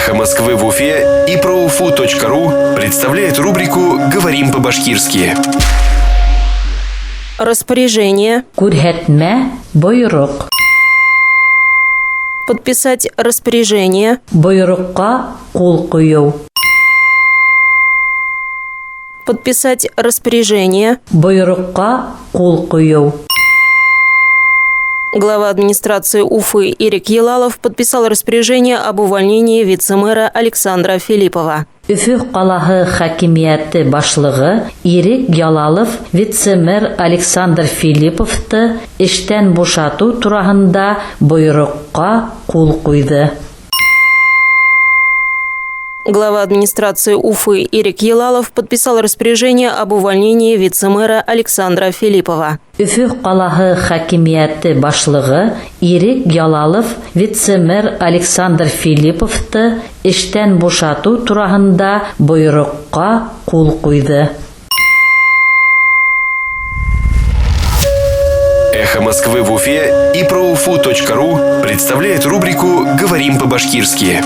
«Эхо Москвы» в Уфе и проуфу.ру представляет рубрику «Говорим по-башкирски». Распоряжение. Күрһәтмә, бойороҡ. Подписать распоряжение. Бойороҡҡа ҡул ҡуйыу. Подписать распоряжение. Бойороҡҡа ҡул ҡуйыу. Глава администрации Уфы Ирек Ялалов подписал распоряжение об увольнении вице-мэра Александра Филиппова. Өфө ҡалаһы хакимиәте башлығы Ирек Ялалов вице-мэр Александр Филипповты эштән бушатыу тураһында бойороҡҡа ҡул ҡуйҙы. Глава администрации Уфы Ирек Ялалов подписал распоряжение об увольнении вице-мэра Александра Филиппова. Өфө ҡалаһы хакимиәте башлығы Ирек Ялалов вице-мэр Александр Филипповты эштән бушатыу тураһында бойороҡҡа ҡул ҡуйҙы. «Эхо Москвы» в Уфе и проуфу.ру представляет рубрику «Говорим по-башкирски».